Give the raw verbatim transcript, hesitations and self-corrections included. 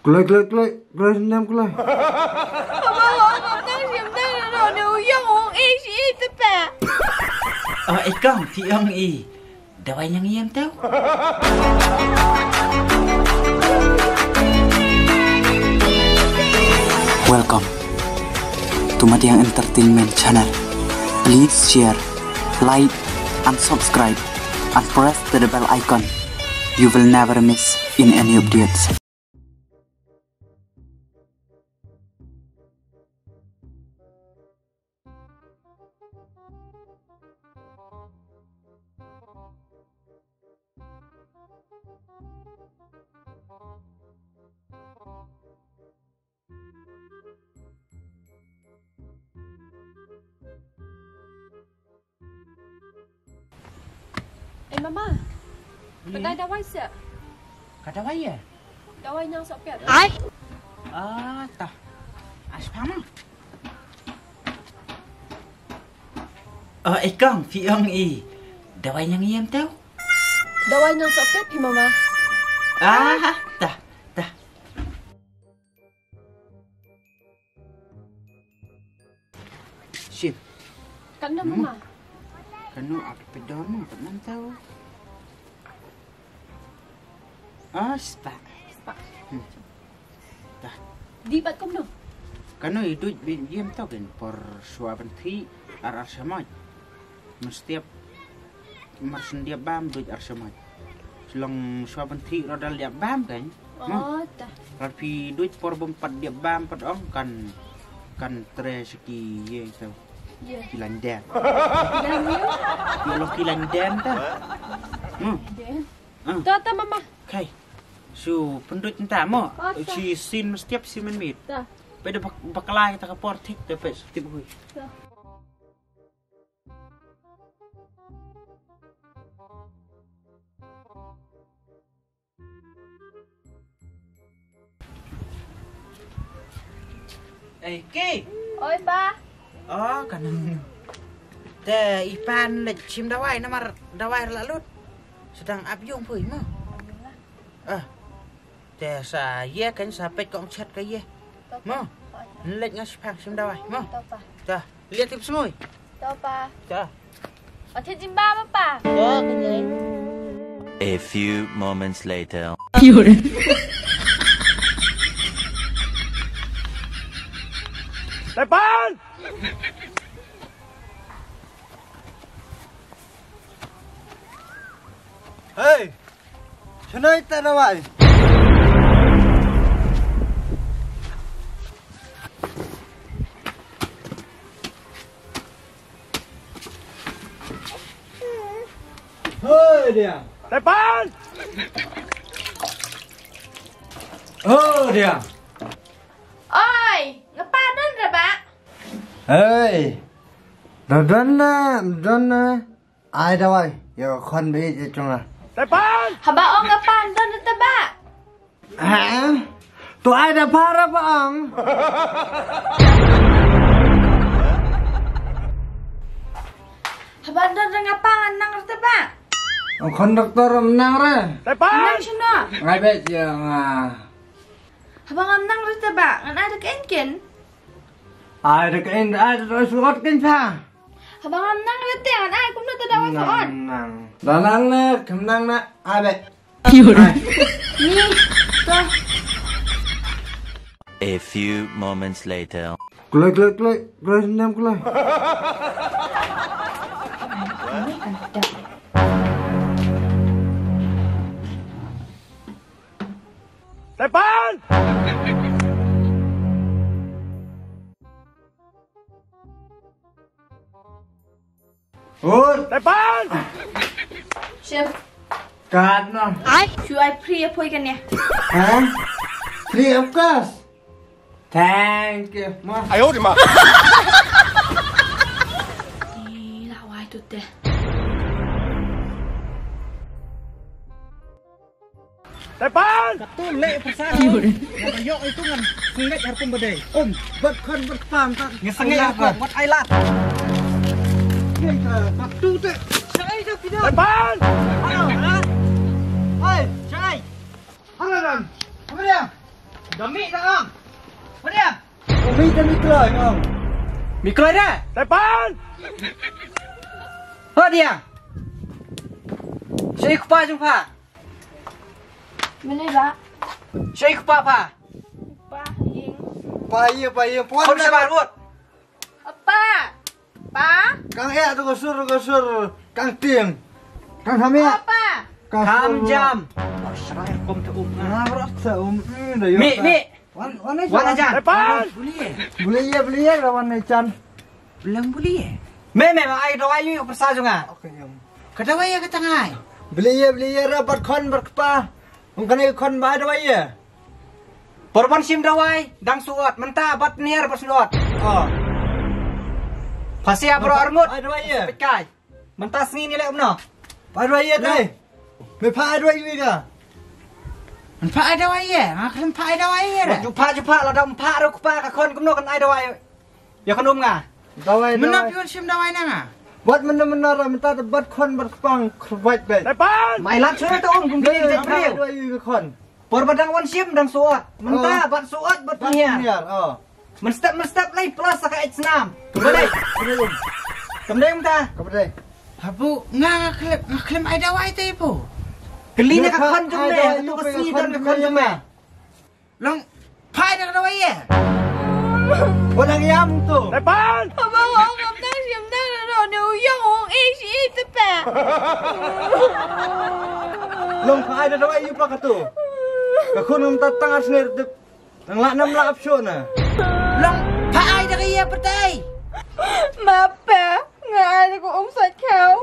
Kloi, kloi, kloi, kloi, nem kloi. Papa, ong ngam nang shim dawai, ne u ïong ong i shi i te pa. Oh, i kong, phi ong i. Dawai nang ïem tau. Welcome to Madiang Entertainment Channel. Please share, like, and subscribe, and press the bell icon. You will never miss in any updates. Eh, Mama. Hmm? Pynai dawai seh. Ka dawai ïa? Dawai nang sohpet. Ai. Ah, tah. Ash pama. Oh, i kong, phi ong i. Dawai nang ïem tau. Dawai nang sohpet phi, Mama. Ah, tah, tah. Shim. Katno, Mama? Katno, ap pidor ma, katno tau. Ah, spah. Spah. Hmm. Tah. Dih bad kumno? Katno i duh bad ïem tau ken por shuwa ban thiah ar ar shamoit. Mestiap Mar shu diap bam duh ar shamoit. Shu long shuwa ban thiah ruh dal diap bam kan. Oh, tah. Lada phi duh por bym pat diap bam pat ong kan, kan trei sha ki ïa tau. Ïa. Ki lain den. Ki lain ïa? Ïa long ki lain den tah. Hmm. Den. Ah. Tah, tah, Mama. Kai. Shu pynduh mynta mo. Oh, tah. Shisien mestiap shisien mynmiet. Tah. Peit da bak-, bakla kita ka por thik da peit shu tip hui. Tah. Eh, Ki. Oi, Pa. Oh, ka nang. Te i Pa leit shim dawai namar dawai la lut. Sdang ap ïung phi mo. Ah. Te sa ïa kan sa peit kong chat ka ïa. To, Pa. Mo. To, Pa. Leit nga shipang shim dawai mo. To, Pa. Ta. Liat tip smui. To, Pa. Ta. Athi jimba ma, Pa. To, kanyai. A few moments later. Tepan! Hey! Shano ita dawai? Hoi dia. Tepan. Oh dia. Oi, nga pan don re ba. Hei. Don don na, don na. Ai dawai, ïa ka khon ba ïeit jong nga. Tepan! Haba ong nga pan don te ba. Ha? To ai da para ba ong. Haba don nga pan nang te ba. Ong khon doktor nang re. Tepan! Nang shano? Ngai bet ïa nga. Haba ngam nang re te ba, ngan ai da ka engine. Ai da ka engine, ai da ka suot ken pa. Haba ngam nang re te, ngan ai kumno te da wa suot. Nang, nang. Da nang ne, kam nang na, ai be. Ni, to. A few moments later. Kloi, kloi, kloi, kloi, nem kloi. Tepan! Ur! Tepan! Shim. Kat no. Ai, shu ai free poi kan ya. Ha? Free of cost. Thank you. Ma. Ayo di ma. Ni la wai tu te. Tepan! Katu leh persa. Yang ba ïoh itu ngan sengit har pum badai. Um, bat khan bat pam ta. Ngi sengit har pum bat ai lat. Ni ka katu te. Sai dah tidak. Tepan! Halo, ha? Hai, sai. Halo, Ram. Apa dia? Dami da ang. Padiang. Umi da mikloi ang. Mikloi da. Tepan. Ho dia. Shei kpa jong pha. Mene ba. Shei kpa pha. Pa ing. Pa ing, pa ing. Puan. Kau sabar wot. Apa? Pa? Kang eh tu kasur kasur kang ting. Kang hamia. Apa? Kam jam. Shrai kom tu um. Ngarot sa um. Mi mi. Wan wan aja. Wan aja. Boleh ya boleh ya lawan chan. Bilang boleh ya. Me me ai dawai yu persa junga. Oke ya. Ka dawai ya ka tangai. Boleh ya boleh ya rabat khon berkepa. Ong kane khon ba dawai ya. Por ban shim dawai dang suot mynta bat niar bat suot. Oh. Phasia bro arngut. Ai dawai ya. Pekai. Mynta sngi ni leh umno. Ai dawai ya dai. Me pha ai dawai ya ka. Pha ai dawai ya. Nga khlem pha ai dawai ya. Ju pha ju pha la dam pha ro kpa ka khon kumno kan ai dawai. Ya kan um nga. Dawai. Mynta pi wan shim dawai na nga. Wat mynta mynta ra mynta bat khon bat kpang khwait bai. Mai lat shuwa ta um kum kini. Dawai ya ka khon. Por ba dang wan shim dang suot. Mynta bat suot bat niar. Niar. Oh. Mynstep mynstep lai plus sa ka ej snam. Kemdai. Kemdai mynta. Kemdai. Hapu nga nga khlem nga khlem ai dawai te pu. Keli na ka khon jong me. Tu ka sngi don ka khon jong me. Long phai da dawai ye. Wat nang yam tu. Tepan. Apa ho ngam nang shim nang ro ne u yong ong e shi e te pa. Long phai da dawai yu pa ka tu. Ka khun ngam ta tang ar sner dip. Nang la nam la ap shu na. Long phai da ye pa tai. Ma pa. Nga ai da ka um sait khaw.